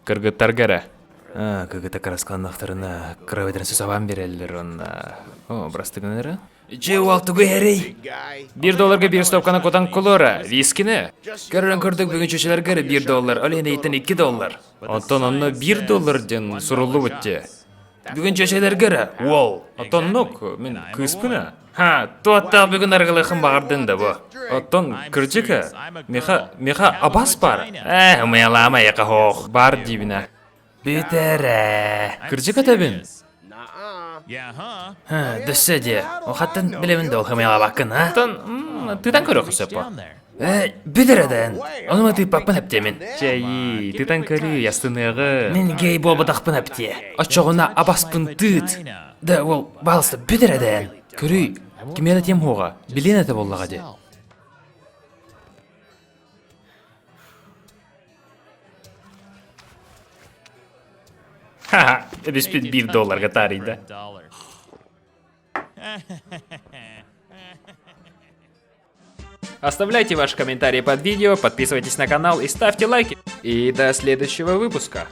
Кыргыттарга эрэ. Кыргыттар кыраскаланнахтарына, кыра сабан биэрэллэр уонна... О, бырастыгын эрэ. Дьэ, уол тугу иһэрий? Биир долларга биир стопканы кутан кулура, вискини. Көрөрөн курдук бүгүн чүчүлэргэ эрэ биир доллар, ол иһин эйиттэн икки доллар. Оттон онно биир доллар диэн суруллубут дии. Бүгүн чүчүлэргэ эрэ, уол. Оттоннук, мин кыыспын а. Ха, туоттаах бүгүн арыгылыахын баҕардын да бу. Оттон кырдьык меха, меха абас бар. Ээ, ымыйалаама эйэхэ хоох. Бар диибин а. Бүтэр ээ. Кырдьык этэбин. Дөссө диэ. Хаттан билэбин да ол ымыйалаабаккын, а? Оттон тыытан көрүөххэ сөп бо. Ээ, бүтэр эдэн. Ону тыыппаппын эптиэмин. Чэйи, тыытан көрүү, астыныаҕы. Мин гей буолбатахпын эптиэ. Оччоҕуна абаспын тыыт. Да, ол, баалыста, бүтэр эдэн. Көрүй, кимиэнэ тиэм хуоҕа, билиэн этэ буоллаҕа дии. Ха-ха, эбиспит биир долларга таарыйда. Оставляйте ваши комментарии под видео, подписывайтесь на канал и ставьте лайки. И до следующего выпуска.